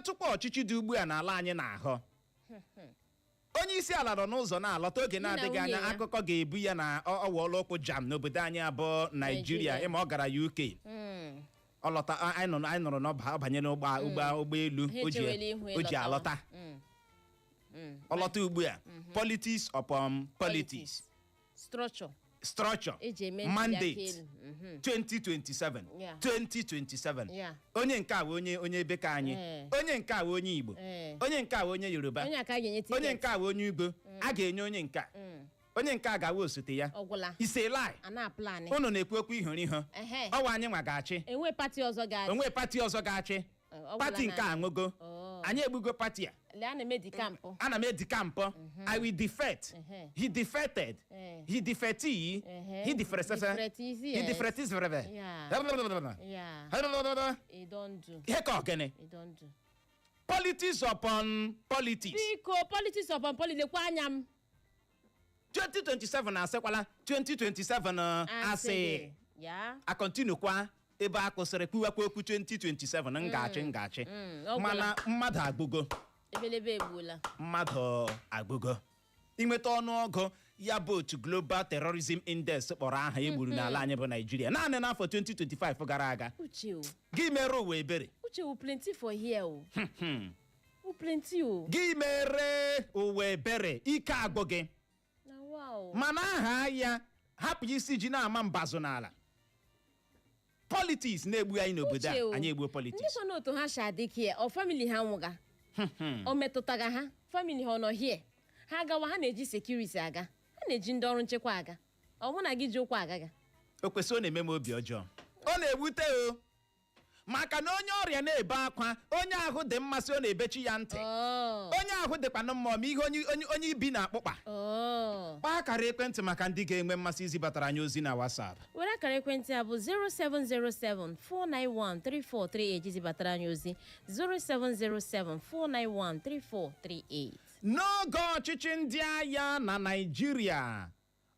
Metụkwa ọchịchị dị ugbu a n'ala anyị n'ahụ. Onye isi ala nọ n'ụzọ na-alọta oge na na-adịghị nwunye anya. ya. Akụkọ ga-ebu ya na ọ wụọla ụkwụ jam n'obodo anyị abụọ Naijiria. Naijiria. Ịma ọ gara UK, ọ lọta, anyị nụrụ na ọ banye n'ụgbọ ụgbọelu. Ha O ji echewela ihu o ji ịlọtawa. alọta. Ọ lọta ugbu a, politics upon politics. Structure. Structure. Eji eme ntuli aka mandate. elu. 2027. 2027. Onye nke a wụ onye ebe ka anyị, onye nke a wụ onye Igbo, onye nke a wụ onye Yoruba, Onye aka ga-enye ticket. Onye nke a wụ onye ugbo, a ga-enye onye nke a, onye nke a ga-awụ osote ya. Ọgwụla. It's a lie. A na-aplan. Unu na-ekwu okwu ihụrụ ihu. Ọwa anyị nwa ga-achị. Enwe party ọzọ ga-achị. Onwe party ọzọ ga-achị. Ọ gwụla. Party nke a Na aṅụgo. Oh. Anyị egbugo party a. Lee, a na-eme decamp. Ana m edecamp. I will defect. He defected. He defectee. He defected. Defectee, He yes. defected. E don do. Ihe ka ogene. E don do. Politics upon politics. Biko, politics upon politics, lekwa anya m. 2027 asịkwala 2027 asị. Ya. A continue kwa ebe a kwụsịrị kwuwekwa okwu 2027, m ga-achị, m ga-achị. Ọ gwụla. Mana mmadụ agbụgo. Ebelebe egbuola. Mmadụ agbụgo. Inweta ọnụọgụ ya bụ otu Global Terrorism Index kpọrọ aha egburu n'ala anyị bụ Naijiria naanị n'afọ 2025 gara aga, Uche o. gị mere ụwa ebere. Uche, we plenty for here o. We plenty o. Gị mere ụwa ebere, ike agwụ gị. Na wow. Mana aha ya hapụ isi ji na-ama mbazụ n'ala. Politics na-egbu anyị n'obodo Uche o. a, anyị egbuo Ndị politics. so n'otu ha si adị kia ọ, family ha nwụga, ọ metụtaga ha, family ha ọ nọ hie, ha gawa, ha na-eji security aga, ha na-eji ndị ọrụ nchekwa aga. Ọ mụ na gị ji ụkwụ agaga. O kwesị, ọ na-eme m obi ọjọọ, ọ na-ewute o, maka na onye ọrịa na-ebe akwa, onye ahụ dị mmasị, ọ na-ebechi ya ntị. Onye ahụ dịkwanụ mma ọma ihe onye ibi na-akpụkpa. Kpaa akara ekwentị maka ndị ga-enwe mmasị izibatara anyị ozi na WhatsApp. Were akara ekwentị a bụ 0707 491 3438 zibatara anyị ozi, 0707 491 3438. N'oge ọchịchị ndị agha na Naịjirịa,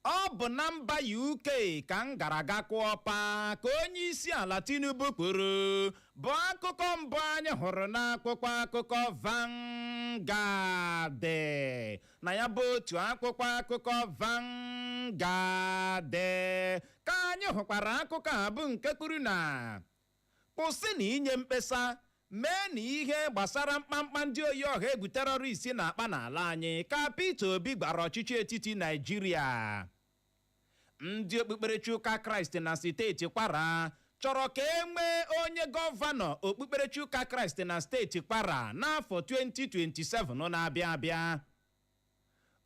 ọ bụ na mba UK ka m gara aga kụọ paa, ka onye isi ala Tinubu kwuru, bụ akụkọ mbụ anyị hụrụ n'akwụkwọ akụkọ Vanguard. Na ya bụ otu akwụkwọ akụkọ Vanguard ka anyị hụkwara akụkọ a bụ nke kwuru na kwụsị na inye mkpesa mee na ihe gbasara mkpamkpa ndị oyi ọha egwu terrorist na-akpa n'ala anyị, ka Peter Obi gwara ọchịchị etiti Naijiria. Ndị okpukperechi ụka Kraịst na steeti Kwara chọrọ ka e nwee onye gọvanọ okpukperechi ụka Kraịst na steeti Kwara n'afọ 2027 na-abịa abịa.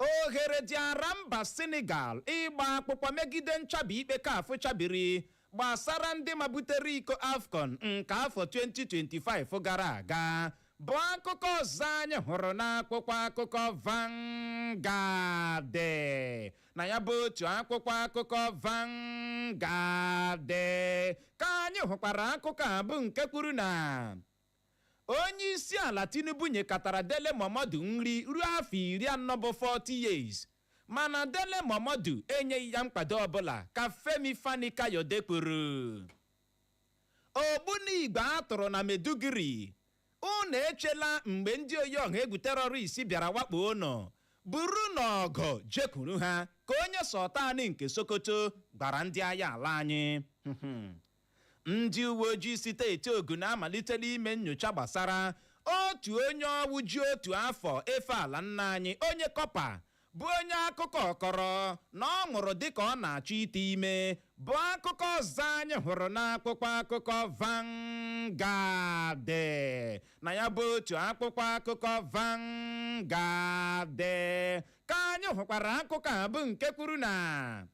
Ohere dị ara mba Senegal ịgba akwụkwọ megide nchabi ikpe CAF chabiri gbasara ndị mabutere iko AFCON nke afọ 2025 gara aga, bụ akụkọ ọzọ anyị hụrụ n'akwụkwọ akụkọ Vanguard. Na ya bụ otu akwụkwọ akụkọ Vanguard ka anyị hụkwara akụkọ a bụ nke kwuru na onye isi ala Tinubu nyekọtara Dele Momodu nri ruo afọ 40 bụ 40 years, mana Dele Momodu enyeghị ya nkwado ọbụla, ka Femi Fani Kayode kwuru. Ogbunigwe a tụrụ na Maiduguri, unu echela mgbe ndị oyi ọha egwu terrorist bịara wakpo unu, buru n'ọgụ jekwuru ha, ka onye Sultan nke Sokoto gwara ndị agha ala anyị. Ndị uwe ojii steeti Ogun amalitela ime nyocha gbasara otu onye ọwụ ji otu afọ efe ala nna anyị, onye corper, bụ onye akụkọ kọrọ na ọ nwụrụ dịka ọ na-achọ ite ime, bụ akụkọ ọzọ anyị hụrụ n'akwụkwọ akụkọ Vanguard. Na ya bụ otu akwụkwọ akụkọ Vanguard ka anyị hụkwara akụkọ a bụ nke kwuru na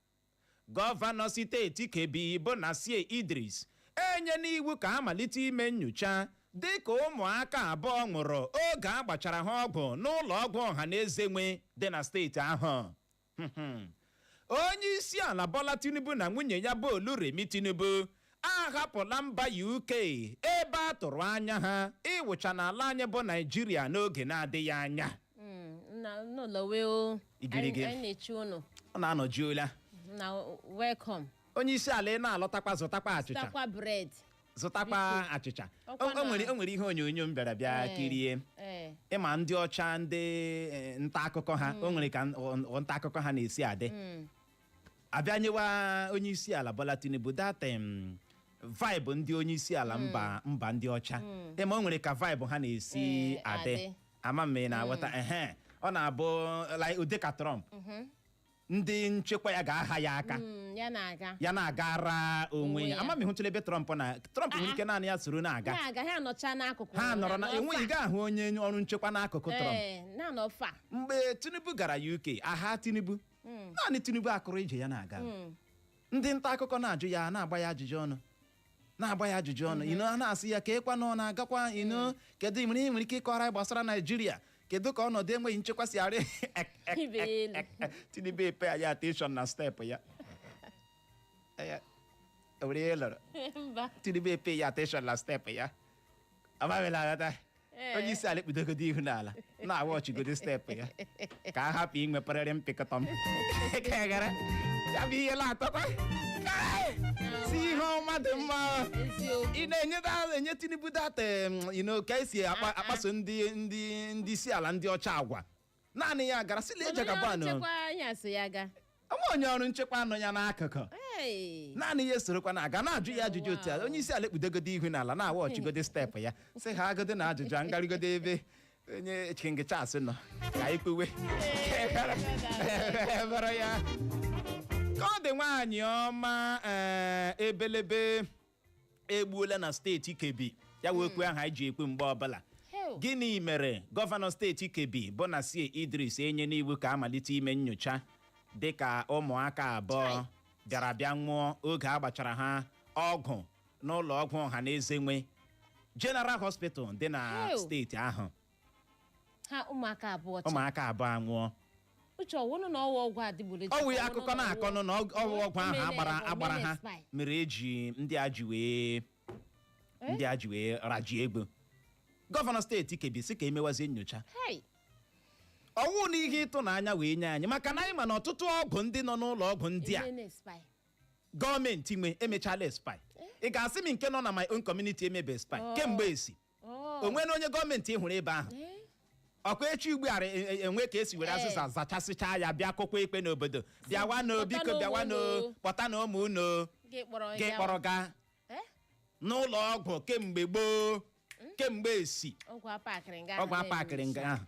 gọvanọ steeti Kebbi bụ Nasir Idris enye n'iwu ka amalite ime nyocha dịka ụmụaka abụọ nwụrụ oge a gbachara ha ọgwụ n'ụlọ ọgwụ ọhaneze nwe dị na steeti ahụ. Onye isi ala Bola Tinubu na nwunye ya bụ Oluremi Tinubu ahapụla mba UK ebe a tụrụ anya ha ịwụcha n'ala anyị bụ Naijiria n'oge na-adịghị anya. Na n'ụlọ wee o. Igirigi. Anyị na-eche unu. Ọ na-anọjuola. Na welcome. Onye isi ala, ị na-alọtakwa, zụtakwa achịcha. Takwa bread. Zụtakwa achịcha. Ọkwa O nwere ihe onyonyo m bịara bịa kirie. Ịma ndị ọcha, ndị nta akụkọ ha, o nwere ka nta akụkọ ha na-esi adị. Abịa nyewa onye isi ala Bola Tinubu that vibe ndị onye isi ala mba ndị ọcha. Ịma o nwere ka vibe ha na-esi adị. Adị. Ama m ị na-aghọta. Ehe, ọ na-abụ like ụdị ka Trump, ndị nchekwa ya ga-aha ya aka. Ya na-aga. Ya na-agara onwe onwe ya. ya. Ama m ịhụtụla ebe Trump na Trump nwere ike naanị ya soro na-aga. Na-aga, ha nọcha n'akụkụ. Ha nọrọ na nọ enweghị fa. ga-ahụ onye ọrụ nchekwa n'akụkụ Trump. Ee, na-anọ fa. Mgbe Tinubu gara UK, aha Tinubu, naanị Tinubu akụrụ ije ya na-aga. Ndị nta akụkọ na-ajụ ya, na-agba ya ajụjụ ọnụ, na-agba ya ajụjụ ọnụ ino, a na-asị ya ka ịkwa na ọ na-agakwa ino, kedu ị nwere ihe nwere ike ịkọrọ anyị gbasara Naijiria, kedu ka ọnọdụ enweghị nchekwa si arị? Ibe elu. Tinubu epe ya attention na step ya. Ya, o nwere ihe lọrọ. Mba. Tinubu epe ya attention na step ya, amamela aghọta. Onye isi ala ekpudogodo ihu n'ala na-awa ọchịgodo step ya ka a hapụ inweparịrị mpịkọtọ m ka gara ya bụ ihe na-atọkwa si ihe ọma dị mma. Eziokwu. Ị na-enye enye Tinubu that ka esi akpaso ndị isi ala ndị ọcha agwa. Naanị ya gara sị lee Onye ọrụ Jagaban. nchekwa ya so ya ga. Ọnwa onye ọrụ nchekwa anọ ya n'akụkụ. Hey. Naanị ya esorokwa na-aga na-ajụ ya ajụjụ otu a. Onye isi ala ekpudogodo ihu n'ala na-awa ọchịgodo step ya, sị ha agodi na ajụjụ a ngarịgodo ebe onye King Charles nọ ka anyị kpuwe ebere ya ka ọ dị. Nwaanyị ọma, ee, ebelebe egbuola na steeti Kebbi. Ya wee okwu ahụ anyị ji ekwu mgbe ọbụla. Hell. Gịnị mere gọvanọ steeti Kebbi bụ Nasir Idris enye n'iwu ka amalite ime nyocha dịka ụmụaka abụọ Chai. bịara bịa nwụọ oge a gbachara ha ọgwụ n'ụlọ ọgwụ ọha na eze nwe General Hospital dị na Hell. steeti ahụ? Ha ụmụaka abụọ cha. Ụmụaka abụọ anwụọ. Uche, ọwụnụ na ọwa ọgwụ adịgboroja. Ọ wụ ya akụkọ na-akọnụ na ọwụ ọgwụ ahụ agbara agbara ha mere eji ndị a ji wee ndị a ji wee rajie egbe. Gọvanọ steeti Kebbi sị ka emewazie nyocha. Hey. Ọwụ na ihe ịtụnanya wee nye anyị, maka na anyị ma na ọtụtụ ọgwụ ndị nọ n'ụlọ ọgwụ ndị a Emene spy. gọọmenti nwe emechala expire. Ị ga-asị m nke nọ na my own community emebe expire kemgbe esi Oh. o nwere onye gọọmenti hụrụ ebe ahụ? Eh? Ọkwa echi ugbu a enwe ka esi were azịza zachasịcha ya, bịa kụkwa ikpe n'obodo, bịawa no, biko, kpọta bịawa no, ụmụ unu. Kpọta na ụmụ unu. Gị kpọrọ gị ya. kpọrọ gaa Eh? n'ụlọ ọgwụ kemgbe gboo, kemgbe esi Ọgwụ apakịrị nga ahụ. Ọgwụ apakịrị nga ahụ,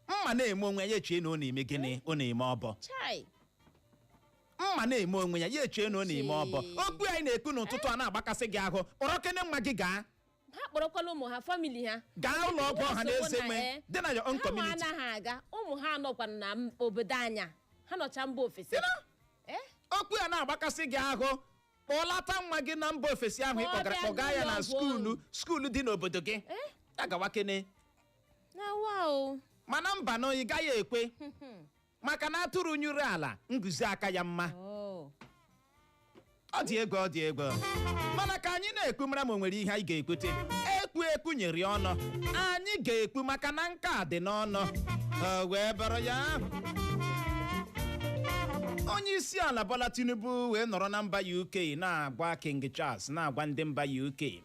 mma na-eme onwe ya echie na ọ na-eme gịnị? Ọ na-eme ọbọ. Chai. Mma na-eme onwe ya, ya echie na ọ na-eme ọbọ. Chii. Okwu anyị na-ekwu n'ụtụtụ a na-agbakasị gị ahụ, kpọrọ kene mma gị gaa. Ha kpọrọkwala ụmụ ha, family ha. Gaa ụlọ ọgwụ ọha na eze Nsogbu nwe na, eh, dị na your own ha nwa community. anaghị aga, ụmụ ha nọkwa na obodo anya, ha nọcha mba ofesi. You know? Eh? Okwu a na-agbakasị gị ahụ, kpọlata nwa gị na mba ofesi ahụ ị Kpọọ kpọgara bịa kpọga ya na n'ụlọ ọgwụ. School dị n'obodo gị. Eh? Ya gawa kene. Na wa o. Mana mba nọ, ị gaghị ekwe, maka na atụrụ nyuru ala nguzi aka ya mma. Oh. Ọ dị ego, ọ dị ego. Mana ka anyị na-ekwu, mara ma o nwere ihe anyị ga-ekwute. Ekwu ekwu nyere ọnụ, anyị ga-ekwu maka na nke a dị n'ọnụ. O wee bụrụ ya, onye isi ala Bola Tinubu wee nọrọ na mba UK na-agwa King Charles, na-agwa ndị mba UK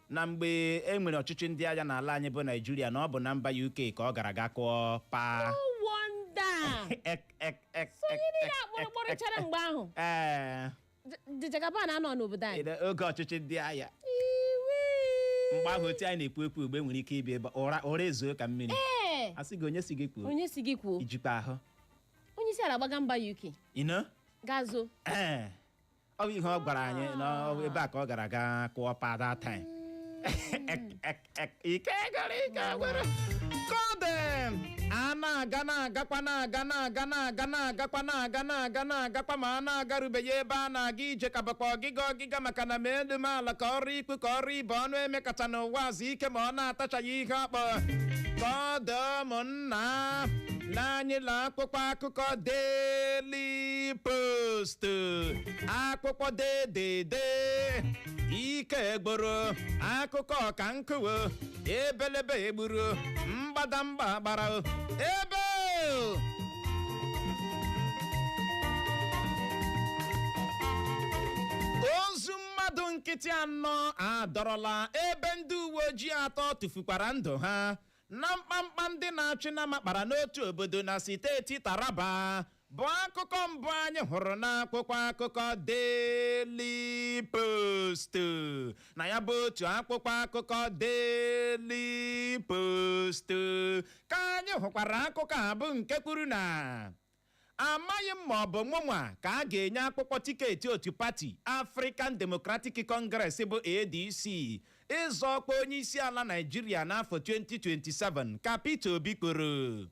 na mgbe e nwere ọchịchị ndị agha n'ala anyị bụ Naijiria, na ọ bụ na mba UK ka ọ gara aga kụọ paa. No wonder. Ek, ek, ek, So ek, onye niile ek, akpọrọkpọrọchara mgbe ahụ. Ee. Jagaban anọ n'obodo anyị. Oge ọchịchị ndị agha. Iwe. Mgbe ahụ, otu anyị na-ekwu ekwu ugbe nwere ike ịbịa ebe ụra ezuo ka mmiri. Ee. Asị gị, onye si gị kwuo? Onye si gị kwuo? Ijikwa ahụ. Onye isi ala gbaga mba UK. Ino. Gazo. Ee, ọ bụ ihe ọ gwara anyị na ọ bụ ebe a ka ọ gara aga kụọ pa that time. Ek, ek, ek, ike gara, ike gwara ka ọ dị. A na-aga na-agakwa, na-aga na-aga na-aga na-agakwa na-aga na-aga na-agakwa, ma a na-agarubeghị ebe a na-aga ije ka bụkwa ọgịga ọgịga, maka na ma elu m ala ka ọrụ ikwu ka ọrụ ibe ọnụ emekata n'ụwa azụ ike ma ọ na-atachaghị ihe ọkpọ ka ọ dị. Ụmụnna n'anyị la akwụkwọ akụkọ Daily Post, akwụkwọ dedede ike gboro akụkọ ka nkụwo ebelebe egburu mgbadamgba gbara ebe ozu mmadụ. Nkịtị anọ adọrọla ebe ndị uwe ojii atọ tụfukwara ndụ ha na mkpamkpa ndị na-achị na makpara n'otu obodo na steeti Taraba, bụ akụkọ mbụ anyị hụrụ n'akwụkwọ akụkọ Daily Post. Na ya bụ otu akwụkwọ akụkọ Daily Post ka anyị hụkwara akụkọ a, bụ nke kwuru na amaghị m ma ọ bụ mụnwa ka a ga-enye akwụkwọ tiketi otu pati African Democratic Congress bụ ADC ịzọ ọkwa onye isi ala Naịjirịa n'afọ 2027, ka Peter Obi kwuru.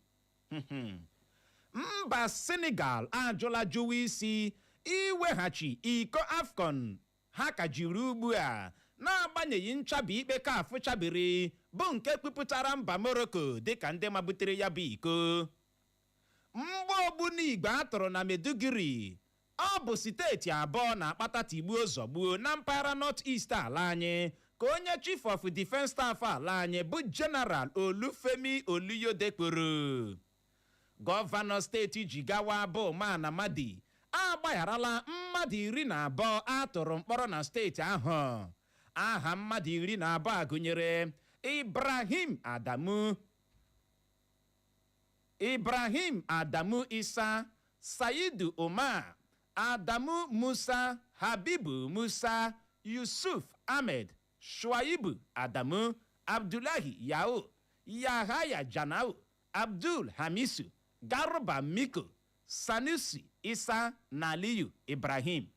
Mba Senegal ajụla jụwa isi iweghachi iko AFCON ha ka jiri ugbu a, n'agbanyeghị nchabi ikpe CAF chabiri, bụ nke kpụpụtara mba Morocco dịka ndị mabutere ya bụ iko. Mgba ogbunigwe a tụrụ na Maiduguri, ọ bụ steeti abụọ na-akpata tigbuo zọgbuo na mpaghara North East ala anyị, ka onye Chief of Defence Staff ala anyị bụ General Olufemi Oluyode kwuru. Gọvanọ steeti Jigawa bụ Umar Namadi agbagharala mmadụ 12 a tụrụ mkpọrọ na steeti ahụ. Aha mmadụ 12 a gụnyere Ibrahim Adamu, Ibrahim Adamu Isa, Saidu Umar, Adamu Musa, Habibu Musa, Yusuf Ahmed, Shuaibu Adamu, Abdullahi Yao, Yahaya Janau, Abdul Hamisu, Garba Miko, Sanusi Isa na Aliyu Ibrahim.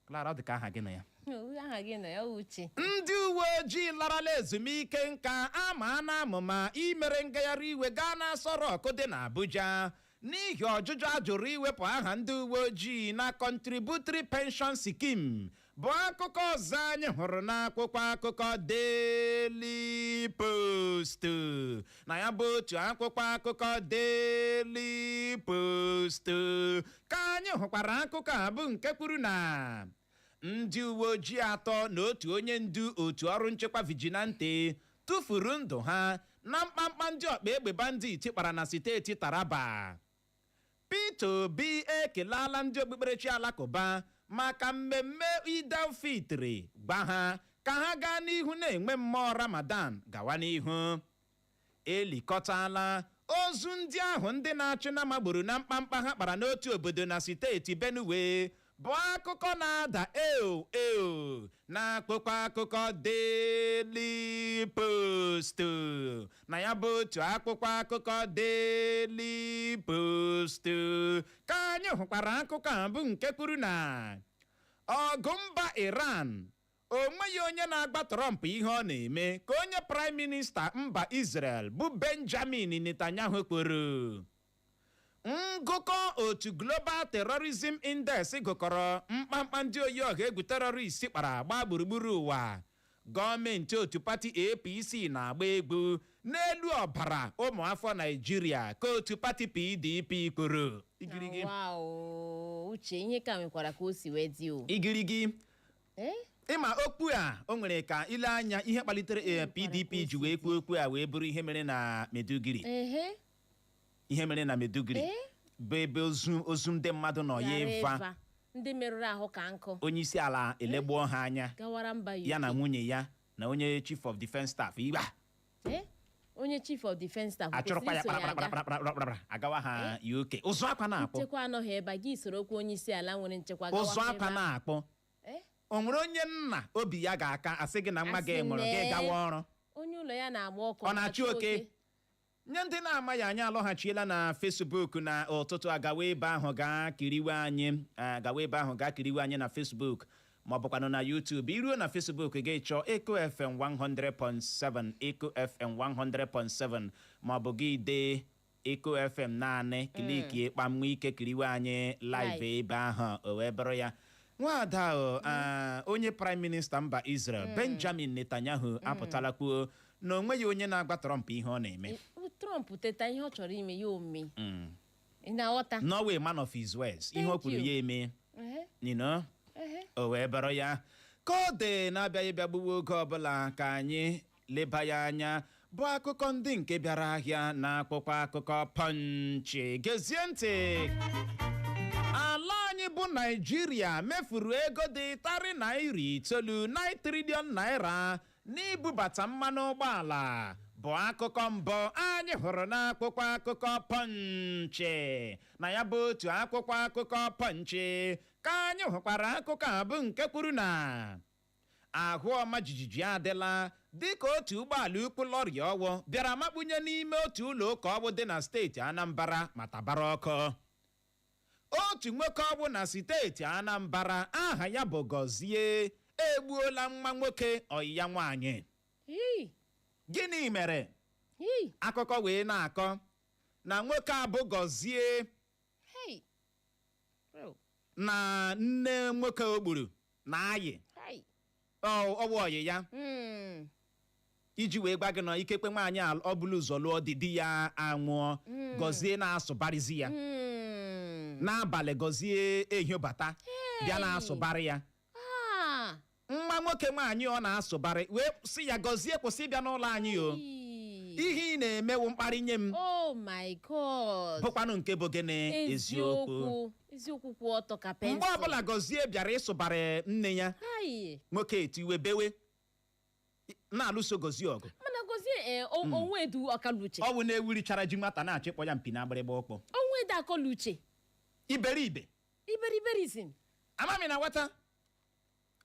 Clara, ọ dị ka aha gị na ya. Aha gị nọ ya, Uche. Ndị uwe ojii larala ezumike nka ama na amụma imere ngagharị iwe gaa na Aso Rock dị n'Abuja n'ihi ọjụjụ a jụrụ iwepụ aha ndị uwe ojii na Contributory Pension Scheme, bụ akụkọ ọzọ anyị hụrụ n'akwụkwọ akụkọ Daily Post. Na ya bụ otu akwụkwọ akụkọ Daily Post ka anyị hụkwara akụkọ a, bụ nke kwuru na ndị uwe ojii atọ na otu onye ndu otu ọrụ nchekwa vigilante tụfuru ndụ ha na mkpamkpa ndị ọkpa egbe bandit kpara na steeti Taraba. Peter Obi ekelala ndị okpukperechi Alakụba maka mmemme Idel Fitri, gwa ha ka ha gaa n'ihu na-enwe mmụọ Ramadan gawa n'ihu. Elikọtala ozu ndị ahụ ndị na-achị na magburu na mkpamkpa ha kpara n'otu obodo na steeti Benue, bụ akụkọ na-ada eo eo na-akpụkpọ akụkọ Daily Post. Na ya bụ otu akwụkwọ akụkọ Daily Post ka anyị hụkwara akụkọ a, bụ nke kwuru na ọgụ mba Iran, o nweghị onye na-agba Trump ihe ọ na-eme, ka onye prime minister mba Israel bụ Benjamin Netanyahu kwuru. Ngụkọ otu Global Terrorism Index gụkọrọ mkpamkpa ndị oyi ọha egwu terrorist kpara gbaa gburugburu ụwa. Gọọmenti otu pati APC na-agba egwu n'elu ọbara ụmụafọ Naijiria, ka otu pati PDP kwuru. Igirigi. Wow, Uche, ihe ka nwekwara ka o si wee dị o. Igirigi. Eh? Ịma okwu a, o nwere ka ile anya ihe kpalitere PDP ji wee kwuo okwu a wee bụrụ ihe mere na Maiduguri. Ihe mere na Maiduguri bụ ebe ozu ndị mmadụ nọ ya Ghara ịva. ịva. Ndị merụrụ ahụ ka nkụ. Onye isi ala elegbuo ha anya. Gawara mba UK. Ya na nwunye ya na onye Chief of Defence Staff igba. Eh? Onye Chief of Defence Staff Achụrụkwa ya. kwesịrị iso ya aga. Kparakparakparakparakpara agawa ha UK, ụzụ akwa na-akpọ. Nchekwa anọghị ebe a, gị soro okwu onye isi ala nwere nchekwa gawa Ụzụ akwa ebe ahụ. na-akpọ. Eh? O nwere onye nna obi ya ga-aka asị gị na nwa gị Asị nwụrụ gị nee. gawa ọrụ? Onye ụlọ ya na-agba ọkụ. Ọ na-achụ oke. Nye ndị na-amaghị, anyị alọghachiela na Facebook na ụtụtụ a. Gawa ebe ahụ gaa kiriwe anyị, gawa ebe ahụ gaa kiriwe anyị na Facebook ma ọ bụkwanụ na YouTube. Iruo na Facebook, gị chọọ Eco FM 100.7, Eco FM 100.7, ma ọ bụ gị dee Eco FM naanị, klikie kpamnwe ike kiriwe anyị live Live. ebe ahụ. O wee bụrụ ya, nwaada o, onye prime minister mba Israel Benjamin Netanyahu apụtala kwuo na o nweghị onye na-agba Trump ihe ọ na-eme. Trump teta, ihe ọ chọrọ ime ya ome. Ị na-aghọta? No man of his words, ihe o Thank kwuru you. ya eme. O wee bụrụ ya, ka ọ dị na-abịaghị bịa gbuwe oge ọbụla ka anyị leba ya anya, bụ akụkọ ndị nke bịara ahịa na akwụkwọ akụkọ Punch. Gezie ntị, ala anyị bụ bụ Naijiria mefuru ego dị tarị naira 9, 9 trillion naira, n'ibubata mmanụ ụgbọala, bụ akụkọ mbụ anyị hụrụ n'akwụkwọ akụkọ Punch. Na ya bụ otu akwụkwọ akụkọ Punch ka anyị hụkwara akụkọ a bụ nke kwuru na ahụ ọma jijiji adịla dịka otu ụgbọala ukwu lọrị ọwụ bịara makpunye n'ime otu ụlọ ụka ọwụ dị na steeti Anambra ma tabara ọkụ. Otu nwoke ọwụ na steeti Anambra aha ya bụ Gọzie egbuola nwa nwoke ọyị ya nwaanyị. Hii, Gịnị mere? Hii, Akụkọ wee na-akọ na nwoke a bụ Gọzie hey. Oh, na nne nwoke o gburu na-ayị hey. ọwụ ọyị ya. Iji wee gwa gị na ikekwe nwaanyị a ọ bụla ụzọ lụọ di, di ya anwụọ, Gọzie na-asụbarịzi ya. N'abalị, Gọzie ehiobata bịa na-asụbarị ya. Ah. Nwa nwoke nwaanyị ọ na-asụbarị wee sị ya, "Gọzie, kwụsị ịbịa n'ụlọ anyị o." Hey. "Ihe ị na-emewu mkparị nye m." Oh my God. Bụkwanụ nke bụ gịnị? Eziokwu. Eziokwu kwụ ọtọ ka pencil. Mgbe ọbụla Gọzie bịara ịsụbarị nne ya, Hai. nwoke etiwe bewe na-alụso Gọzie ọgụ. Mana Gozie onwe edu ọkaluche. Ọ bụ na-ewurichara ji nwata na-achịkpọ ya mpi na agbịrịgba ụkpọ. Onwe edu akọluche. Iberibe. Iberiberism. Amami na nwata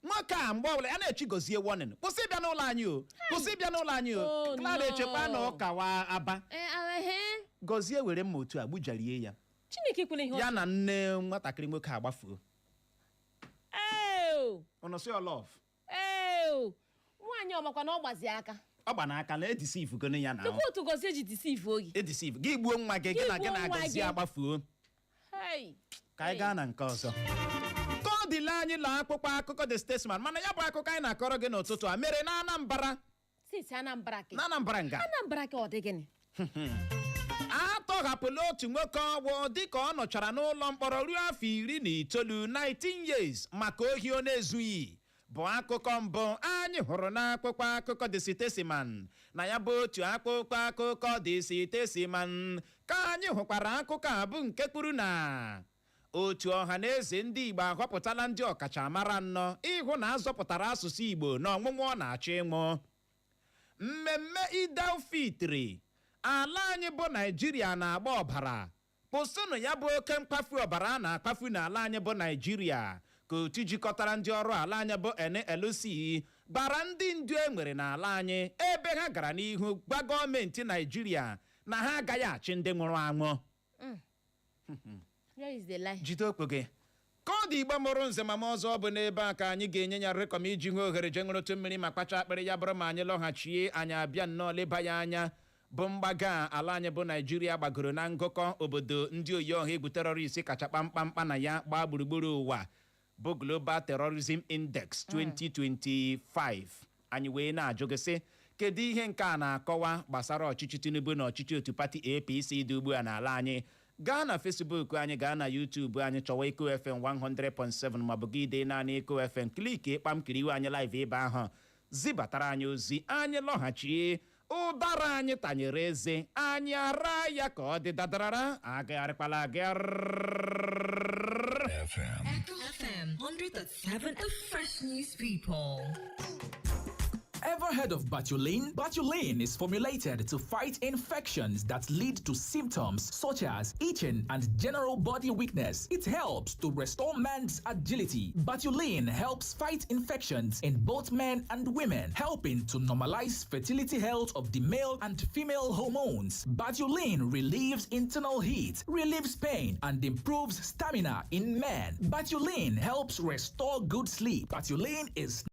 nwoke a, mgbe ọbụla ya na-echi Gọzie warning, "Kwụsị ịbịa n'ụlọ anyị o, kwụsị ịbịa n'ụlọ anyị o." Oh, Clara no. echekwa na ụka wa aba. Ehe. Gọzie were mma otu a gbujarie ya. Chineke kwere ihe. Ya na nne nwatakịrị nwoke agbafuo. Eo. Ụnụ sị love. Eo. Nwaanyị ọmakwa na ọ gbazi aka. Ọ gba n'aka na edeceive gonu ya na. Tupu otu Gozie ji deceive ogi. Edeceive gị, gbuo nwa gị, gị na gị Gị na gbuo nwa Gọzie gị. agbafuo. Hey. Ka anyị gaa na nke ọzọ ka ọ dịla anyị la akwụkwọ akụkọ The Statesman, mana ya bụ akụkọ anyị na-akọrọ gị n'ụtụtụ a mere na Anambra. Steeti Anambra ke. Na Anambra nga. Anambra ke, ọ dị gịnị? A tọghapụla otu nwoke ọgwụ dịka ọ nọchara n'ụlọ mkpọrọ ruo afọ 19, 19 years, maka ohi ọ na-ezughị, bụ akụkọ mbụ anyị hụrụ n'akwụkwọ akụkọ The Statesman. Na ya bụ otu akwụkwọ akụkọ The Statesman ka anyị hụkwara akụkọ a bụ nke kwuru na otu ọha na eze ndị Igbo ahọpụtala ndị ọkachamara anọ ịhụ na azọpụtara asụsụ Igbo na ọnwụnwụ ọ na-achọ ịnwụ. Mmemme Idel Fitri, ala anyị bụ Naijiria na-agba ọbara, kwụsịnụ ya bụ oke mkpafu ọbara a na-akpafu n'ala anyị bụ Naijiria, ka otu jikọtara ndị ọrụ ala anyị bụ NLC gbara ndị ndu e nwere n'ala anyị, ebe ha gara n'ihu gwa gọọmenti Naijiria na ha agaghị achị ndị nwụrụ anwụ. Where is the lie? Jide okpu gị ka ọ dị. Igbo mụrụ nze ma m ọzọ, ọ bụ n'ebe a ka anyị ga-enye ya rekọm iji hụ ohere jee ṅụrụtụ mmiri ma kpacha akpịrị. Ya bụrụ ma anyị lọghachie, anyị abịa nnọọ leba ya anya bụ mgbago a ala anyị bụ Naijiria gbagoro na ngụkọ obodo ndị oyi ọha egwu terrorist kacha kpamkpamkpa na ya gbaa gburugburu ụwa, bụ Global Terrorism Index 2025. Anyị wee na-ajụ gị sị, kedu ihe nke a na-akọwa gbasara ọchịchị Tinubu na ọchịchị otu pati APC dị ugbu a n'ala anyị? Gaa na Facebook anyị, gaa na YouTube anyị, chọwa Eko FM 100.7 maọbụ gị dee naanị Eko FM, click ịkpam kiriwe anyị live ebe ahụ, zibatara anyị ozi. Anyị lọghachie, ụdara anyị tanyere eze anyị ara ya ka ọ dị dadarara agagharịkwala agagharị. FM. Echo FM 100.7, the fresh news people. Ever heard of Batulin? Batulin is formulated to fight infections that lead to symptoms such as itching and general body weakness. It helps to restore man's agility. Batulin helps fight infections in both men and women, helping to normalize fertility health of the male and female hormones. Batulin relieves internal heat, relieves pain, and improves stamina in men. Batulin helps restore good sleep. Batulin is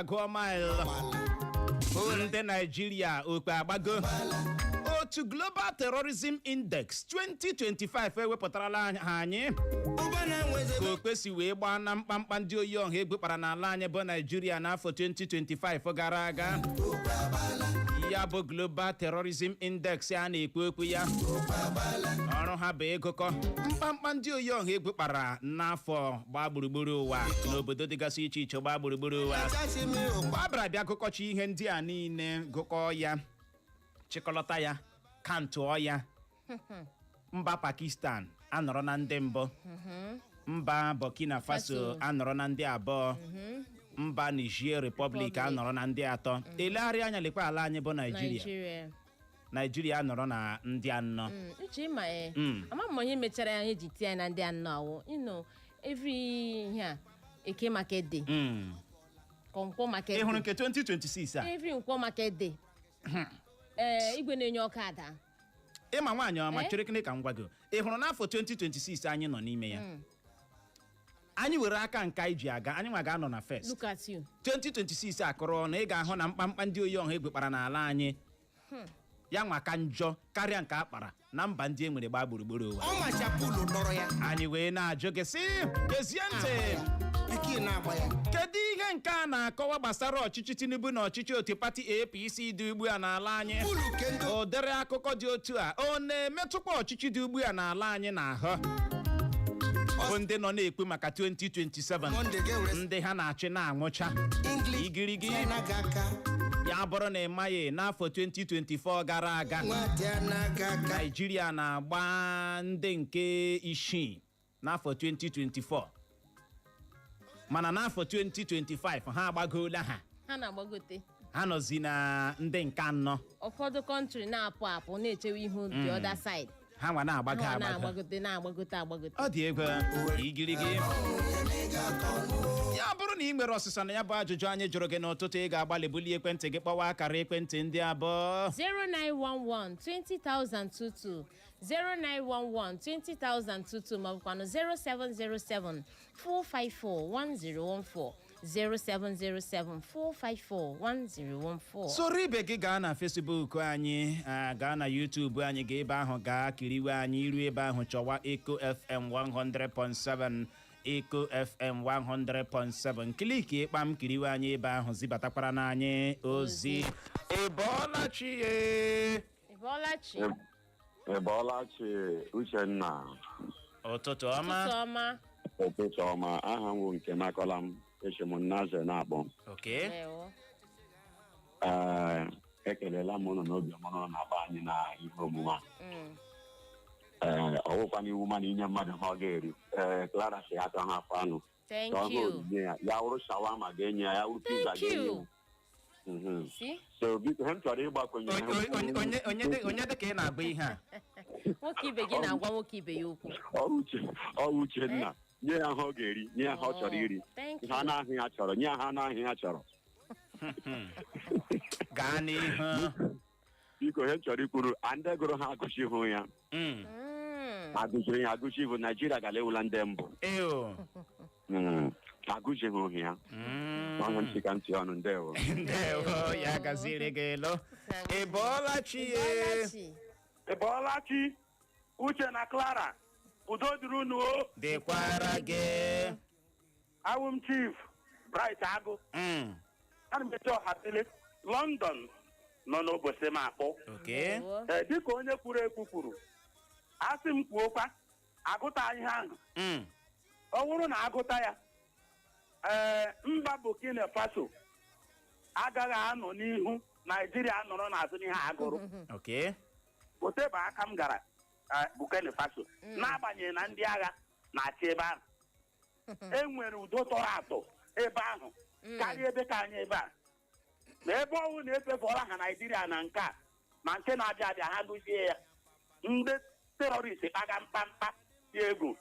Agụọ mile. Ndị Naijiria, okpe agbago. Otu Global Terrorism Index 2025 ewepụtarala ha anyị ka okpe si wee gbaa na mkpamkpa ndị oyi ọha egwu kpara n'ala anyị bụ Naijiria n'afọ 2025 gara aga. Ya bụ Global Terrorism Index a na-ekwu okwu ya, ọrụ ha bụ ịgụkọ mkpamkpa ndị oyi ọha egwu kpara n'afọ gbaa gburugburu ụwa n'obodo dịgasị iche iche gbaa gburugburu ụwa. Mgbe a bịara bịa gụkọcha ihe ndị a niile, gụkọ ya, chịkọlọta ya, kantụọ ya, mba Pakistan anọrọ na ndị mbụ, mba Burkina Faso Faso. anọrọ na ndị abụọ, mba Niger Republic Republic. anọrọ na ndị atọ. Elegharị anya, lekwa ala anyị bụ Naijiria. Naijiria. Naijiria anọrọ na ndị anọ. Uche, ịma e ama m onye mechara ya eji tie anyị na ndị anọ awụ every ihe a, Eke market day, Kọnkwọ market Ị hụrụ day. nke 2026 a? Every Nkwọ market day, ee, igwe na-enye ọkụ ada. Ịma, nwaanyị ọma, Eh? chere kene ka m gwa gị. Ị hụrụ n'afọ 2026 anyị nọ n'ime ya, anyị were aka nke anyị ji aga, anyị nwa ga-anọ na first. Look at you. 2026 akụrụ ọnụ, ị ga-ahụ na mkpamkpa ndị oyi ọha egwu kpara n'ala anyị ya nwa ka njọ karịa nke a kpara na mba ndị e nwere gbaa gburugburu ụwa. Ọ machapụlụ dọrọ ya. Anyị wee na-ajụ gị sị, gezie ntị, Pikin na-agba ya. Kedu ihe nke a na-akọwa gbasara ọchịchị Tinubu na ọchịchị otu pati APC dị ugbu a n'ala anyị? Pụlụ kendo. Ụdịrị akụkọ dị otu a, ọ na-emetụkwa ọchịchị dị ugbu a n'ala anyị n'ahụ, bụ ndị nọ na-ekwu maka 2027, Monday ga-ewere. ndị ha na-achị na-anwụcha English. igirigi? Anaghị aka. Ya bụrụ na ị maghị, n'afọ 2024 gara aga, Nwa dị anaghị aka. Naijiria na-agba ndị nke isii n'afọ 2024, mana n'afọ 2025 ha agbagoola ha. Ha na-agbagote. Ha nọzi na ndị nke anọ. Ụfọdụ country na-apụ apụ na-echewe ihu the other side. Ha nwa na-agbago Ha agbago. na-agbagote, na-agbagote, agbagote. Ọ dị egwu, igirigi. Ya bụrụ na ị nwere ọsịsa na ya bụ ajụjụ anyị jụrụ gị n'ụtụtụ, ị ga-agbalị bulie ekwentị gị kpọwa akara ekwentị ndị abụọ: 0911 20022, 0911 20022, maọbụkwanụ 0707 454 1014, 0707 454 1014. Soro ibe gị gaa na Facebook anyị, gaa na YouTube anyị, gaa ebe ahụ gaa kiriwe anyị. Iru ebe ahụ, chọwa Eco FM 100.7, Eco FM 100.7, click ịkpam, kiriwe anyị ebe ahụ, zibatakwara n'anyị ozi. Ị bọọla chi ye? Ị bọọla chi. Ị bọọla chi, Uchenna. Ụtụtụ ọma. Ụtụtụ ọma. Ụtụtụ ọma. Aha m bụ nke makọla m echi m nnaze na-akpọ. Okay. Ndewo. Ee, ekelela m ụnụ n'obi ọma ụnụ na-akpa anyị na ihe omume a. Ee, ọwụkwa n'iwu mana inye mmadụ ha ọ ga-eri. Ee, Clara si aka ha afọ anụ. Thank Ka ọ hụ you. onyinye ya, ya wụrụ shawarma ga-enye ya, ya wụrụ pizza Thank ga-enye you. ya. See? So biko, ihe m chọrọ ịgbakwunye Onye dị ka ị na-agba ihe a? Nwoke ibe gị na-agwa nwoke ibe ya okwu. Ọ Uchenna, nye ya ha ọ ga-eri, nye ya ha ọ chọrọ iri. Oh, thank Ihe anụ you. ahụ ya chọrọ, nye ya ha anụ ahụ ya chọrọ. Gaa n'ihu. Biko, ihe m chọrọ ikwuru a, ndị gụrụ ha agụchi hụ ya agụchiri ya agụchi bụ Naijiria gara ewula ndị mbụ. Ew. Agụchighị hụ ya. Ọhụ ntị ka ntị ọnụ. Ndewo. Ndewo, ya gaziri gị elu. Ị bọọla chi Ị ye? bọọla chi. Ị bọọla chi, Uche na Clara. Udo dịrị unu o. Dịkwara gị. Awụ m Chief Bright Agụ. Ana m eche ọhatili London nọ n'ụbọchị m akpọ. Okay. Ndewo. Ee, dịka onye kwuru ekwu kwuru, asị m kwuokwa, agụta ihe ahụ. Ọ bụrụ na agụta ya, ee, mba Burkina Faso agaghị anọ n'ihu, Naijiria nọrọ n'azụ n'ihe agụrụ. Okay. Otebe aka m gara Burkina Faso, n'agbanyeghị na ndị agha na-achị ebe ahụ, e nwere udo tọrọ atọ ebe ahụ karịa ebe ka anyị ebe a. Na ebe ọnwụ na-efefọrọ ha Naijiria na nke a na nke na-abịa abịa, ha gụzie ya, ndị terrorist kpaga mkpamkpa dị egwu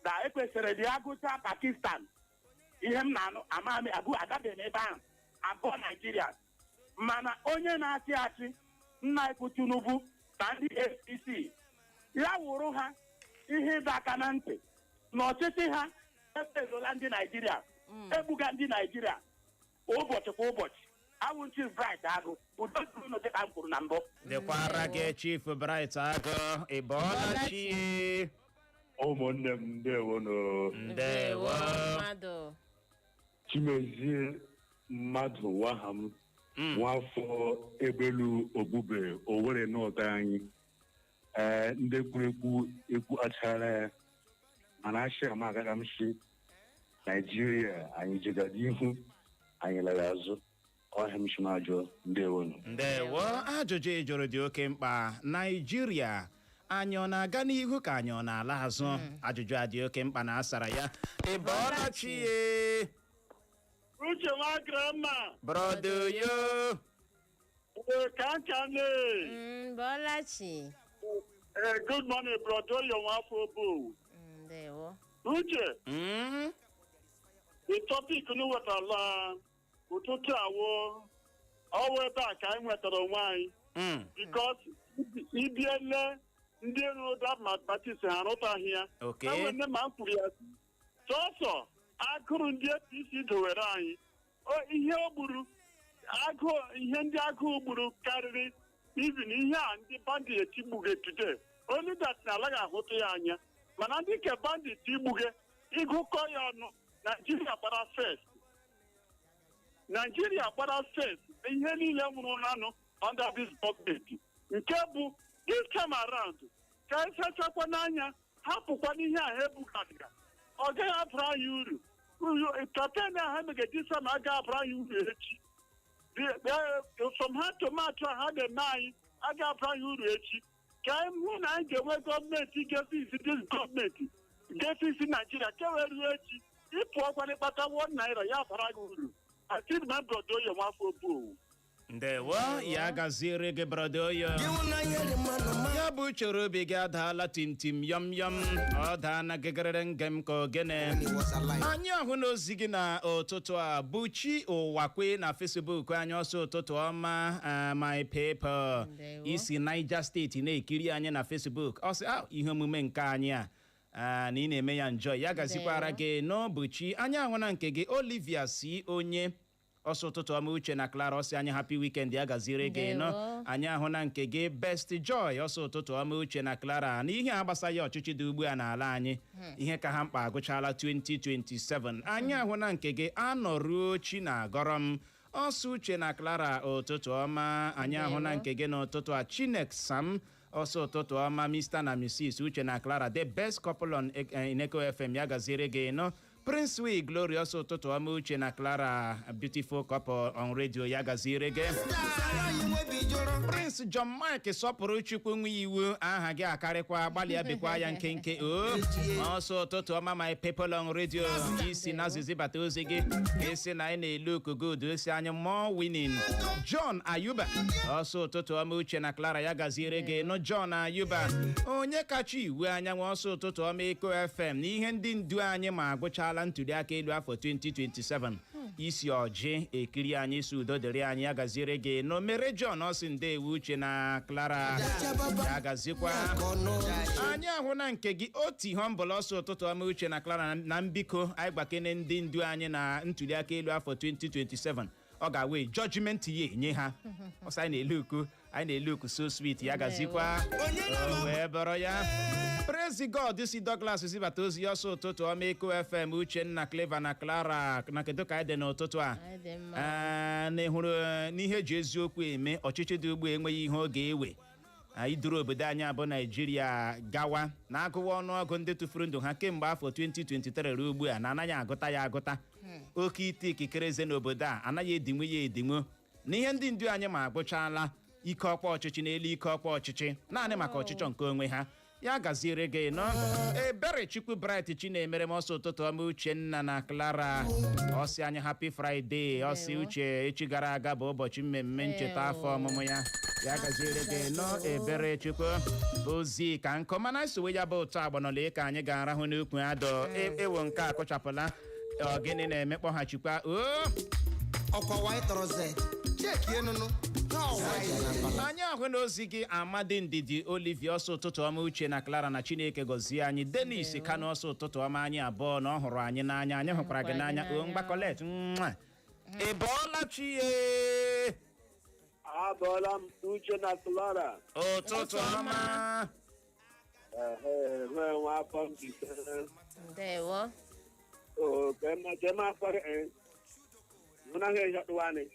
na ekwesịrị dị agụcha Pakistan. Ihe m na-anụ amami abụ agabeghị m ebe ahụ abụọ Naijiria, mana onye na-achị achị, nna ikwu Tinubu na ndị APC ya, wụrụ ha ihe ịdọ aka na ntị na ọchịchị ha efezola ndị Naijiria, egbuga ndị Naijiria. Ụbọchị kwa ụbọchị. Awụ Chief Bright Agụ, udo dịrị unu dịka m kwuru na mbụ. Dịkwara gị, Chief Bright Agụ. Ị bọọla chi? Ụmụnne m, ndewonu. Ndewo. Mmadụ. Chimezie Mmadụ waha m, nwafọ Egbelu Ogbube, Owere North anyị. Ee, ndị kwuru ekwu ekwu achara ya, mana achị ama agaghị m shi Naijiria anyị jegara ihu, anyị lara azụ. Ọhịa m shimajụ. Ndewonu. Ndewo. Ajụjụ ị jụrụ dị oke mkpa. Naijiria anyị, ọ na-aga n'ihu ka anyị ọ na-ala azụ? Ajụjụ a dị oke mkpa na asara ya. Ị bọọla chi ye? Uche nwa grandma. Brother yo. Kankane. Bọlachi. Good morning, brother Oyo Nwafọ Obu. Ndewo. Uche, the topic unu wetara ụtụtụ awụ ọwụ ebe a ka anyị nwetara onwe anyị. Because ibiele ndị rụrụ that mathematics, ha arụtaghị ya. Enwe nne ma m kwuru ya sị, sọsọ agụrụ ndị APC dowere anyị. Ihe o gburu agụụ, ihe ndị agụụ gburu karịrị even ihe a ndị bandit etigbuge today. Only that na alaghị ahụtụ ya anya, mana ndị nke bandit igbuge, ịgụkọ ya ọnụ, Naijiria gbara first. Naijiria gbara first. Ihe niile nwụrụ nanụ under this government nke bụ this time around, ka anyị sachakwa n'anya, hapụkwa n'ihe a ha ebugaga, ọ gaghị abara anyị uru. Campaign a ha megede this time agaghị abara anyị uru echi. From ha tomato a ha na-eme anyị agaghị abara anyị uru echi. Ka anyị hụ na anyị ga-enwe gọọmenti ga-efisi this gọọmenti ga-efisi Naijiria ka wee ruo echi, ịpụọkwana ịkpata ₦1 ya bara gị uru. Atid my brother Oyo Nwafọ Obu. Ndewo, ya gaziere gị, brother Oyo. Ya bụ uchoro obi gị adaala timtim yọm yọm, ọ daa na gịgịrịrị ngem ka ogene. Anyị ahụ n'ozi gị na ụtụtụ a bụ Chi Ụwa Kwe na Facebook anyị. Ọsọ ụtụtụ ọma, my people. Ndewo. Isi Niger Steeti na-ekiri anyị na Facebook. Ọ sị, "Ah, ihe omume nke anyị a, na ị na-eme ya njọ." Ya gazikwara Ndewo. gị n'ọbụchi. Anyị ahụ na nke gị, Olivia si onye, ọsọ ụtụtụ ọma, Uche na Clara. Ọsị anyị happy weekend. Ya gaziere gị nọ. Ndewo. Anyị ahụ na nke gị, Best Joy, ọsọ ụtụtụ ọma, Uche na Clara. N'ihe a gbasaghị ọchịchị dị ugbu a n'ala anyị, ihe ka ha mkpa agụchala 2027. Anyị ahụ na nke gị, Anọruo Chi na agọrọ m, ọsọ Uche na Clara, ụtụtụ ọma. Anyị ahụ na Ndewo. nke gị n'ụtụtụ a, Chinek Sam, ọsọ ụtụtụ ọma, Mr na Mrs Uche na Clara, the best couple on in Echo FM. Ya gaziere gị nọ. Prince Wi Glory, ọsọ ụtụtụ ọma, Uche na Clara, beautiful couple on radio. Ya gaziere gị. Prince John Mike sọpụrụ Chukwu nwe iwu, aha gị akarịkwa, gbalịa bikwa ya nkenke o. Ọsọ ụtụtụ ọma, my people on radio. Isi na zizibata ozi gị, isi na anyị na-elu good, isi anyị more winning. John Ayuba, ọsọ ụtụtụ ọma, Uche na Clara. Ya gaziere gị nụ, John Ayuba. Onye kacha iwu anyanwụ, ọsọ ụtụtụ ọma, Eko FM, na ihe ndị ndu anyị ma agụchala ntuli aka elu afọ 2027. Isi ọjị ekiri anyị, isi udo dịrị anyị. Ya gaziere gị no mere. John ọsị ndewo, Uche na Clara. Ya gazikwa. Anyị ahụ na nke gị, Oti Humble, ọsọ ụtụtụ ọma, Uche na Clara. Na mbiko anyị gbakene ndị ndu anyị na ntuli aka elu afọ 2027, ọ ga-awe judgment ye nye ha. Ọsọ anyị na-ele uku, anyị na-ele uku so sweet. Ya gazikwa. O wee bọrọ ya. Praise God si Douglas zibata ozi ya, ọsọ ụtụtụ ọma, Eko FM, Uchenna, Clever na Clara. Na kedu ka anyị dị n'ụtụtụ a? Anyị dị mma. Ee, na ịhụrụ n'ihe eji eziokwu eme ọchịchị dị ugbu a enweghị ihe ọ ga-ewe anyị duru obodo anyị abụ Naijiria gawa na agụwa ọnụọgụ ndị tụfuru ndụ ha kemgbe afọ 2023 ruo ugbu a na anaghị agụta ya agụta. Oke ite ikikere eze n'obodo a anaghị edinwe ya edinwo na ihe ndị ndu anyị ma agụchala ike ọkwa ọchịchị n'elu ike ọkwa ọchịchị naanị maka ọchịchọ nke onwe ha. Ya gaziere gị nọ. Ebere Chukwu Bright Chinemere m, ọsọ ụtụtụ ọma, Uchenna na Clara. Ọsị anyị happy Friday. Ọsị Ndewo. Uche, echi gara aga bụ ụbọchị mmemme ncheta afọ ọmụmụ ya. Ya gaziere gị nọ, Ebere Chukwu. Ozi ka nkọ mana sowe ya bụ ụtọ agbanọla ka anyị ga-arahụ n'ukwu adọ. Ewo, nke a kụchapụla. Ọ gịnị na-eme? Kpọghachikwa o. Ọkwa Y tọrọ Z cheki enunu. Anyị ahụ na ozi gị, Amadi Ndidi Olivia, ọsọ ụtụtụ ọma, Uche na Clara, na Chineke gọzie anyị. Denis Kano, ọsọ ụtụtụ ọma, anyị abụọ, na ọ hụrụ anyị n'anya. Anyị hụkwara gị n'anya o. Mgbakọlet nwa. Ị bọọla chi ye? Abọọla m, Uche na Clara. Ụtụtụ ọma. Ehe, nwee nwa afọ mbise. Ndewo. Kema afọ hụnaghị ịhọtụwanị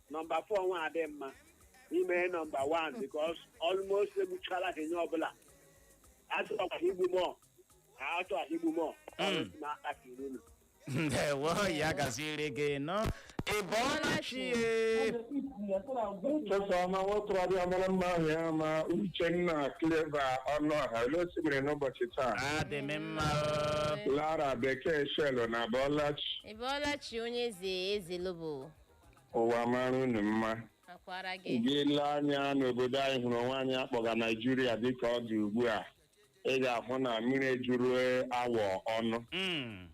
number 4 nwa adị mma ime number 1, because almost egbuchala ha. Ihe ọbụla achọkwa igbu mọ, achọ igbu mọ na akakiri unu. Ndewo, ya gaziri gị nọ. Ị bọọla chi ye? Ụtụtụ ọma, nwoke ọbịa mara mma ahụ ya ma. Uchenna, Clever Ọnụọha, olee otu mere n'ụbọchị taa? Adị m mma o. Lara Bekee Shelo na Bọlachi. Ị bọọla chi, onye eze, eze lobo. Ụwa mara unu mma. Akwara gị. Gị lee anya n'obodo anyị hụrụ onwe anyị akpọga Naijiria dịka ọ dị ugbu a, ị ga-ahụ na mmiri juru awọ ọnụ.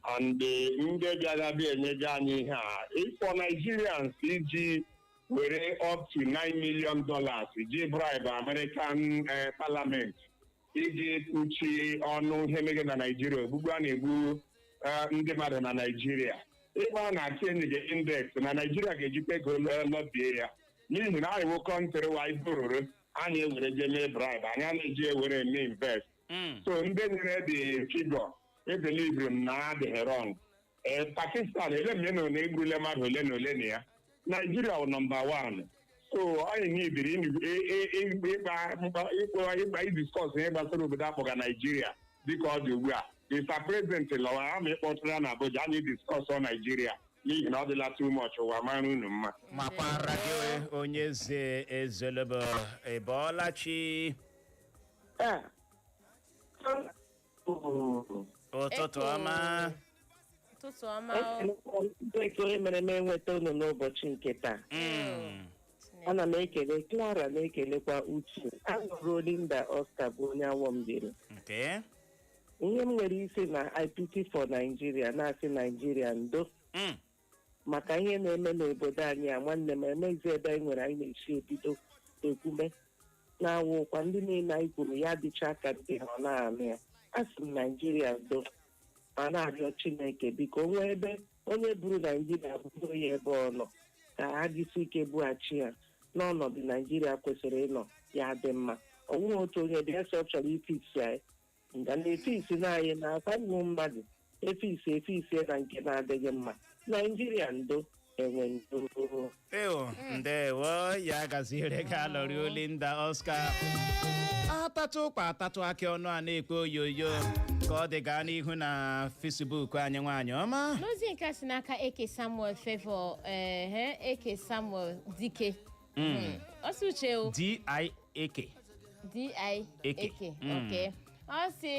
And ndị bịara bịa enyega anyị ihe a ịfọ Nigerians iji were up to $9 million ji bribe American parliament iji kpuchi ọnụ ihe mege na Naijiria, ogbugbu a na-egbu ndị mmadụ na Naijiria. Ịgba na change index na Naijiria ga-ejikwa ego lọbie ya, n'ihi na anyị wụ country wa ibororo anyị ewere je mee bribe, anyị anaghị ewere eme invest. So ndị nyere the figure, ebelieve m na adịghị wrong. Ee, Pakistan ele m na na egburule mmadụ ole na ole na ya. Naijiria wụ number 1, so anyị nidiri ịkpa ịkpa idiscuss ihe gbasara obodo akpọga Naijiria dịka ọ dị ugbu a. Mr President lọwara ama ịkpọtụrụ ya na Abuja, anyị discuss ọ Naijiria, n'ihi na ọ dịla too much. Ụwa mara unu mma. Makwara gị, onye eze ezelebo. Ị bọọla chi? Ụtụtụ ọma. Ụtụtụ ọma o. Onye mere m enweta unu n'ụbọchị nke taa. Ana m ekele Clara, na-ekelekwa Uche. Anụrụ Linda Oscar bụ onye awọ m biri. Nke ihe m nwere isi na I pity for Nigeria, na-asị Nigeria ndo maka ihe na-eme n'obodo anyị a. Nwanne m, emezi ebe anyị nwere anyị na-esi ebido ekwume na-awụkwa ndị niile anyị kwuru ya dịcha ka ndị ha ọ na-anụ ya. A sị m Naijiria ndo, ma na-arịọ Chineke, biko, nwee ebe onye buru Naijiria buru ya ebe ọ nọ, ka ha jisi ike bughachi ya n'ọnọdụ Naijiria kwesịrị ịnọ, ya dị mma. Ọ nweghị otu onye dị ese ọ chọrọ ifiksi anyị nga na-efiksi na anyị na-akwa igbu mmadụ, efiksi efisie na nke na-adịghị mma. Naijiria ndo, enwe ndo. Eo, ndewo, ya gaziere gị, alọrị Linda Oscar. Atatụ ụkwa atatụ akị ọnụ a na-ekpe oyoyo ka ọ dị. Gaa n'ihu na Facebook anyị, nwaanyị ọma. N'ozi nke a si n'aka Eke Samuel Favor, ehe, Eke Samuel Dike. Ọ sị, Uche o. D-I-A-K. Di Eke. Eke. Ok, ọ sị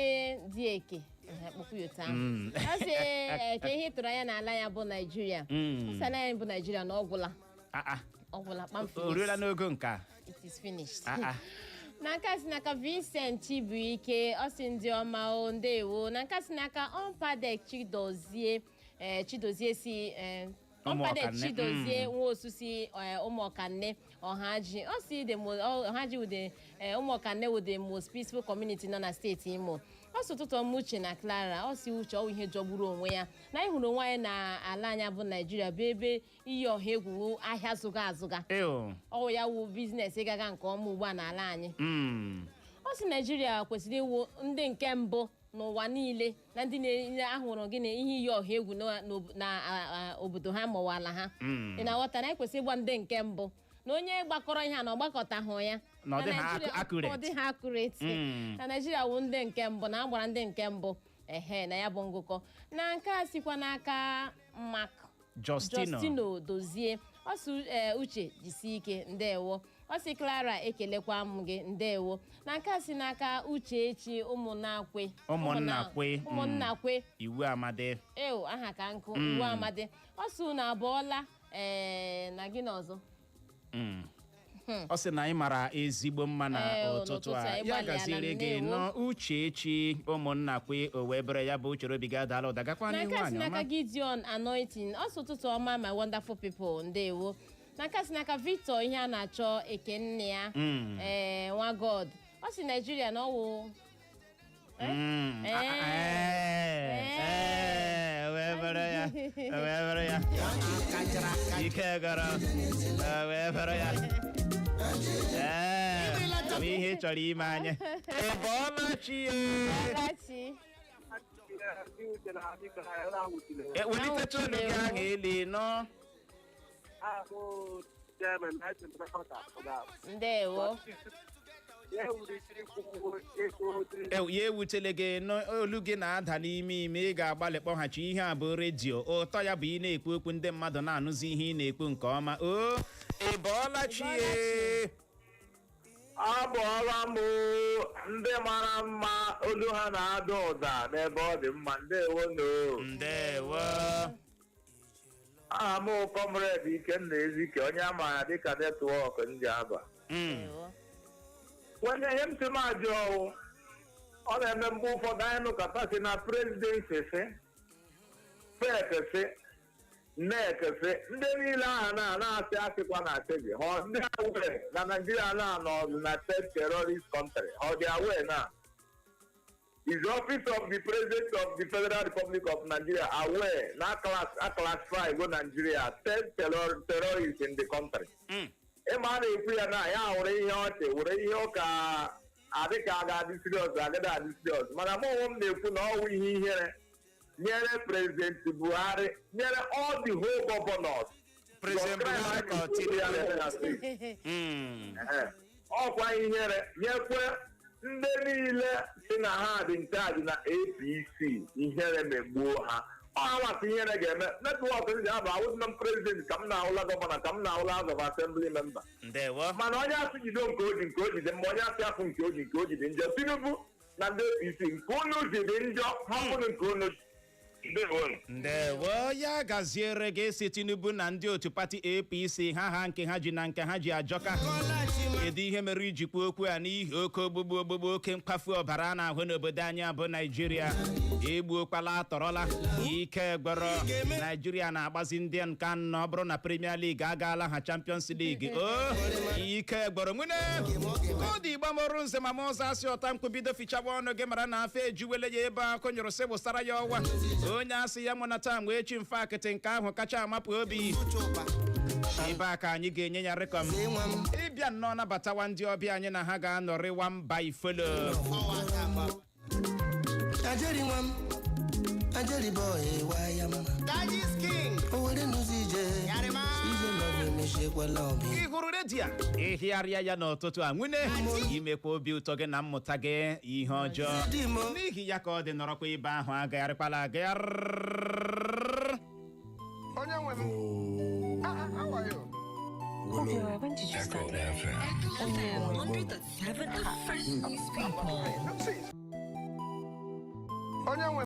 di Eke. Ehe, kpọkwu ya otu ahụ. Ọ sị ka ihe tụrụ anya n'ala ya bụ Naijiria. Ọ sị ala ya bụ Naijiria na ọ gwụla. Ah, ah. Ọ gwụla kpam. O ruola n'ogo nke a. It is finished. Ah, ah. Na nke a si n'aka Vincent Chibuike, ọ sị ndị ọma o, ndewo. Na nke a si n'aka Ompadek Chidozie, Chidozie si Ompadek Ụmụọkanne. Chidozie Nwosu si Ụmụọkanne Ọhaji. Ọ si Ọhaji wude Ụmụọkanne wụ the most peaceful community nọ na steeti Imo. Ọ sị ụtụtụ ọma, Uche na Clara. Ọ si Uche, ọwụ ihe jọgburu onwe ya na anyị hụrụ onwe anyị na ala anyị bụ Naijiria bụ ebe iyi ọha egwu ahịa zụga azụga. Eo. Ọwụ ya wụ business ịgaga nke ọma ugbu a n'ala anyị. Ọ sị Naijiria kwesịrị ịwụ ndị nke mbụ n'ụwa niile na ndị na-ahụrụ gị na ihe iyi ọha egwu na obodo ha maọwa ala ha. Ị na-aghọta na ekwesịrị ịgba ndị nke mbụ na onye gbakọrọ ihe a na ọgbakọtahụ ya. Na ọ dịghị Na Naịjirịa- accurate. Ọ dịghị accurate. Na Naijiria wụ ndị nke mbụ na agbara ndị nke mbụ, ehe, na ya bụ ngụkọ. Na nke a sikwa n'aka Mark Justino. Justino Dozie. Ọ sị Uche, jisie ike, ndewo. Ọ sị Clara, ekelekwa m gị, ndewo. Na nke a si n'aka Uchechi Ụmụnnakwe. Ụmụnnakwe. Ụmụnnakwe. Iwu Amadi. Eo, aha ka nkụ. Iwu Amadi, ọ sị unu abụọla, ee, na gị na ọzọ. Ọ sị na anyị mara ezigbo mma na Ee, ụtụtụ n'ụtụtụ a. a, Ya ịgbalịala, gaziere gị ndewo. nọ, Uchechi Ụmụnnakwe. O wee bere ya bụ uchere obi gị adala ụda. Gakwa Na n'ihu, nke a si nwaanyị n'aka ọma. Gideon Anointing, ọ sị ụtụtụ ọma, my wonderful people, ndewo. Na nke a si n'aka Victor ihe a na-achọ Ekenne ya, ee, nwa God. Ọ sị Naijiria na ọwụ Ah, ah, ee, ee, wee bere ya, wee bere ya. Ike gara. Wee bere ya. Ee, ọ bụ ihe ị chọrọ ime anya. Ị bọọla chi? Bọlachi. E, welitecha olu gị ahụ elu nọ. Ndewo. Ya ewutele gị nọ, olu gị na-ada n'ime ime. Ị ga-agbalị kpọghachi. Ihe a bụ redio, ụtọ ya bụ ị na-ekwu okwu, ndị mmadụ na-anụzi ihe ị na-ekwu nke ọma. O, ị bọọla chi e? Abụọla m. Ndị mara mma, olu ha na-ada ụda n'ebe ọ dị mma, ndewo no. Ndewo. Aha m Comrade Ikenna Ezike, onye a maara dịka Network ndị Aba. Ndewo. Onye ihe m sị m ajụ ọwụ, ọ na-eme mgbe ụfọdụ anyị nụkọta si na presidency, si FEC, si NEC, si ndị niile aha na na-asị asịkwa na asị gị ha, ndị aware na Naijiria na-anọ na third terrorist country? Ọ dị aware na is the office of the President of the Federal Republic of Nigeria aware na class a classify go Nigeria third terrorist in the country? Ịma a na-ekwu ya na ya were ihe ọchị, were ihe ụka, adị ka a ga-adị serious, agaghị adị serious. Mana mụ onwe m na-ekwu na ọwụ ihe ihere nyere President Buhari, nyere all the whole governors. President Because Buhari crime ka ọ anyị Tinubu? ya na-eme na steeti. Ehe. Ọkwa ihere nyekwe ndị niile si na ha dị nchaji na APC, ihere megbuo ha. Ọ ha masị ihere ga-eme. Network ndị abụ awụdịna m president, ka m na-ahụla governor, ka m na-ahụla House of Assembly member. Ndewo. Mana onye asị jide nke o ji, nke o jide mma. Onye asị afụ nke o ji, nke o ji dị njọ. Tinubu na ndị APC, nke unu ji dị njọ, hapụnụ nke unu ji. Ndewo. Ndewo, ya gaziere gị. Si Tinubu na ndị otu pati APC, ha nke ha ji na nke ha ji ajọka. Kedu ihe mere iji kwuo okwu a? N'ihi oke ogbugbu ogbugbu, oke mkpafu ọbara a na-ahụ n'obodo anyị abụ Naijiria. Egbuokwala, atọrọla, ike gbọrọ. Naijiria na-agbazi ndị nke anọ. Ọ bụrụ na Premier League agaala ha Champions League, o ike gbọrọ nwune kọdụ igba mụrụ nze ma ọzọ asị ọta mkpu bido fichawa ọnụ gị, mara na afọ ejuwele ya ebe akụ nyụrụ sị gbụsara ya ọwa. Onye asị ya mụnata mgbe echi mfe akịtị nke ahụ kacha amapụ obi ebe a ka anyị ga-enye ya rịkọm ịbịa nnọọ nabatawa ndị ọbịa anyị na ha ga-anọrịwa mba ifolo. Ajeri nwa m, Ajeri boy, waya mma. O were n'ụzọ ije, ije love emechiekwala obi. Ị hụrụ redio a, ịhịarịa ya n'ụtụtụ a nwune, imekwa obi ụtọ gị na mmụta gị ihe ọjọọ. N'ihi ya ka ọ dị, nọrọkwa ebe ahụ, agagharịkwala agagharị. Onye nwe m. Ah, ah, how are you? Obiora, when did you start? FM 100.7, the fresh news people. Onye nwe